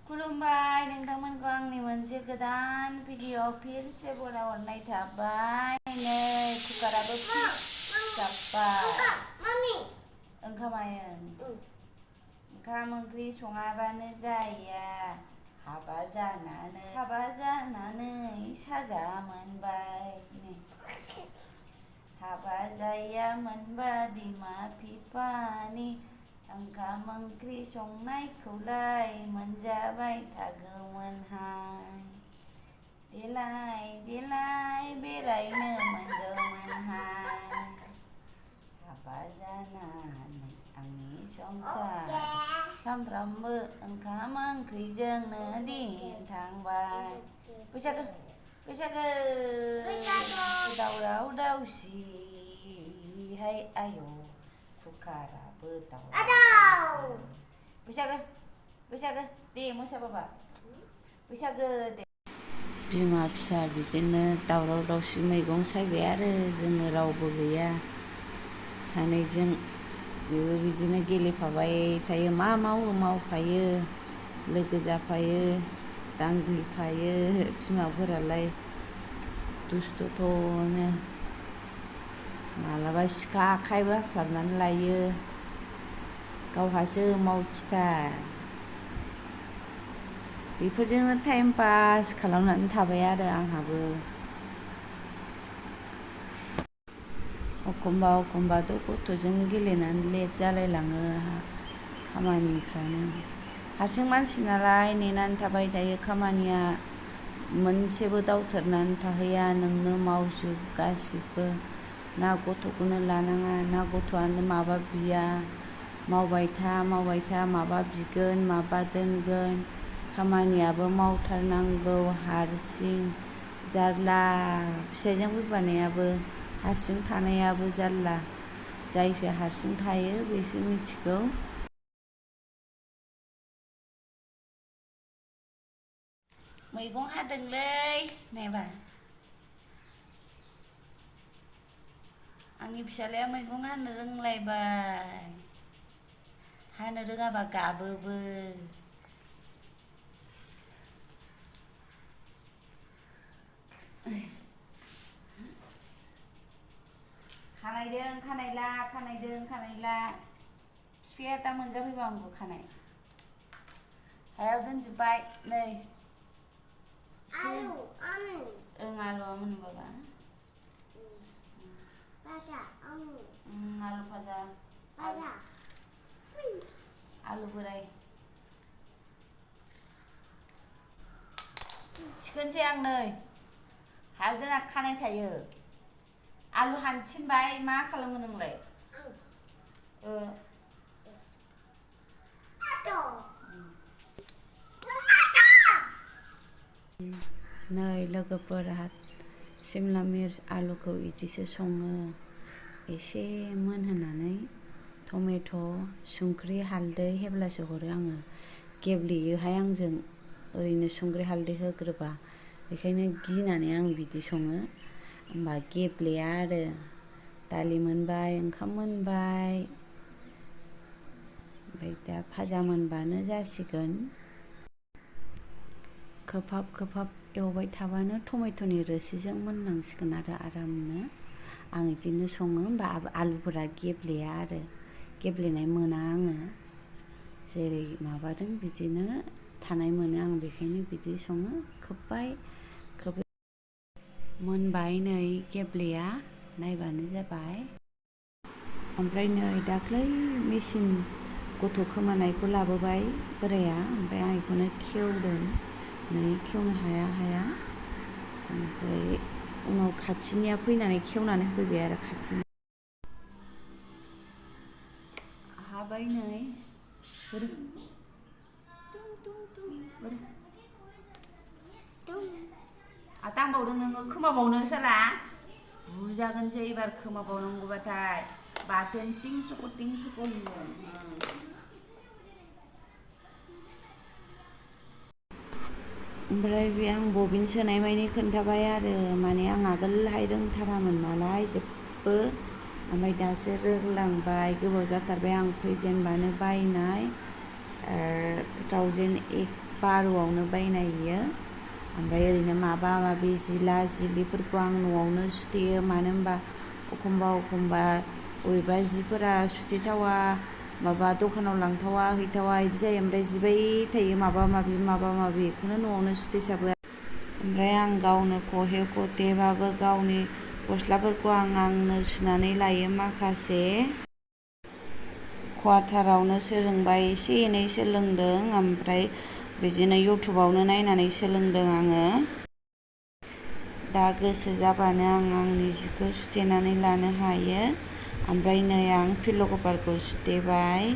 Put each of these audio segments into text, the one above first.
खुलुमबाय नोंथांमोनखौ आंनि मोनसे गोदान भिडिअ फिरसे बरायहरनाय थाबाय। नै कुकाराबो जाब्बाय। ओंखाम ओंख्रि सङाबानो जाया। हाबा जानानै साजा मोनबाय। हाबा जाया मोनबा बिमा बिफानि ओंखाम ओंख्रि संनायखौलाय मोनजाबाय थागौमोनहाय। देलाय बेरायनो मोनगौमोनहाय। हाबा जानानै आंनि संसार सामफ्रामबो ओंखाम ओंख्रिजोंनो दिन थांबाय। बैसागो दावराव दावसिहाय आय' कुकाराबो दावराव बैसागो दे मोसा बाबा बैसागो दे। बिमा फिसा बिदिनो दावराव दावसि मैगं सायबाय आरो जोङो रावबो गैया सानैजों। बेबो बिदिनो गेलेफाबाय थायो, मा मावो मावफायो, लोगो जाफायो, दांग्लिफायो। बिमाफोरालाय दुस्थ'नो मालाबा सिखा आखाइबो हाख्लाबनानै लायो। गावहासो मावखिथार। बेफोरजोंनो टाइम पास खालामनानै थाबाय आरो आंहाबो। एखमबाथ' गथ'जों गेलेनानै लेट जालायलाङो खामानिफ्रानो। हारसिं मानसि नालाय नेनानै थाबाय थायो। खामानिया मोनसेबो दावथेरनानै थाहैया, नोंनो मावजोब गासिबो। ना गथ'खौनो लानाङा, ना गथ'आनो माबा बिया। मावबाय था माबा बिगोन माबा दोनगोन। खामानियाबो मावथारनांगौ हारसिं। जारला फिसाइजों फैफानायाबो, हारसिं थानायाबो जारला। जायसो हारसिं थायो बेसो मिथिगौ। मैगं हादोंलै नायबा आंनि फिसालाया मैगं हानो रोंलायबाय। हानो रोङाबा गाबोबो। खानायला बिफाया दा मोनजाफैबा आंखौ खानाय हायाव दोनजोब्बाय। नै आलुआ मोनबाबा आलु भाजा आलु बोराय थिखोनोसै आं। नै हायाव दोना खानाय थायो। आलु हानो थिनबाय मा खालामो नोंलाय? नै लोगोफोरा सिमला मिर्च आलुखौ बिदिसो सङो। एसे मोनहोनानै टमेट' संख्रि हालदै हेब्लासो हरो आङो। गेब्लेयोहाय आंजों ओरैनो संख्रि हालदै होग्रोबा। बेखायनो गिनानै आं बिदि सङो। होमबा गेब्लेया आरो। दालि मोनबाय, ओंखाम मोनबाय, ओमफ्राय दा भाजा मोनबानो जासिगोन। खोबहाब एवबाय थाबानो टमेट'नि रोसिजों मोनलांसिगोन आरो आरामनो। आं बिदिनो सङो। होमबा आलुफोरा गेब्लेया आरो गेब्लेनाय मोना आङो। जेरै माबादों बिदिनो थानाय मोनो आं। बेखायनो बिदि सङो। खोब्बाय मोनबाय। नै गेब्लेया नायबानो जाबाय। ओमफ्राय नै दाख्लै मेचिन गथ' खोमानायखौ लाबोबाय बोराया। ओमफ्राय आं बेखौनो खेवदों। नै खेवनो हाया। ओमफ्राय उनाव खाथिनिया फैनानै खेवनानै होफैबाय आरो। खाथिनि लाबाय नै बोरो बोरो दांबावदों नोङो खोमाबावनो साला बुजागोनसै एबार खोमाबावनांगौबाथाय बाथोन टिंसुक होनगोन ओमफ्राय बे आं बबिन सोनाय मानि खोन्थाबाय आरो माने आं आगोलहाय रोंथारामोन नालाय जेबो ओमफ्राय दासो रोंलांबाय गोबाव जाथारबाय आं फैजेनबानो बायनाय 2012आवनो बायनाय इयो ओमफ्राय ओरैनो माबा माबि जिला जिलिफोरखौ आं न'आवनो सुथेयो मानो होनबा एखमबा बबेबा जिफोरा सुथेथावा माबा दखानाव लांथावा हैथावा बिदि जायो ओमफ्राय जिबाय थायो माबा माबि बेखौनो न'आवनो सुथेसाबो ओमफ्राय आं गावनो खहे खथेबाबो गावनि गस्लाफोरखौ आंनो सुनानै लायो माखासे क्वार्टारावनो सोलोंबाय एसे एनै सोलोंदों ओमफ्राय बिदिनो इउटुबावनो नायनानै सोलोंदों आङो दा गोसो जाबानो आं आंनि जिखौ सुथेनानै लानो हायो ओमफ्राय नै आं पिल' कभारखौ सुथेबाय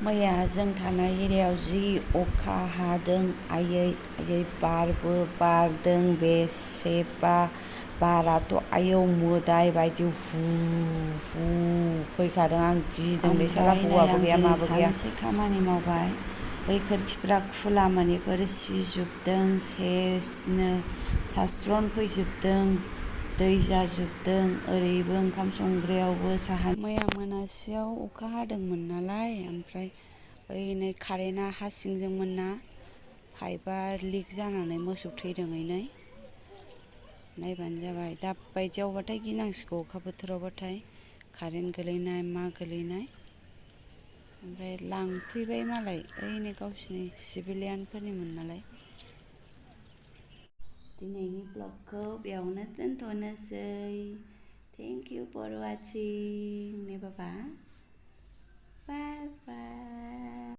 मैया जों थानाय एरियायाव जि अखा हादों आयै बारबो बारदों बेसेबा बाराथ' आयौ मोदाय बायदि हु फैखादों आं गिदोंलै साला हौवाबो गैया माबो गैया सानसे खामानि मावबाय बै खोरखिफ्रा खुला मानिफोर सिजोबदों सेसनो सास्रन फैजोबदों दै जाजोबदों ओरैबो ओंखाम संग्रायावबो साहा मैया मोनासेयाव अखा हादोंमोन नालाय ओमफ्राय नै कारेन्टआ हा सिंजोंमोन ना पाइपआ लिक जानानै मोसौ थैदों नायबानो जाबाय दा बायदियावबाथाय गिनांसिगौ अखा बोथोरावबाथाय कारेन्ट गोलैनाय मा गोलैनाय ओमफ्राय लांफैबाय मालाय नै गावसिनि सिभिलियानफोरनिमोन नालाय दिनैनि ब्लगखौ बेयावनो दोनथ'नोसै थेंक इउ फर वाचिं ने बाबा बाय बाय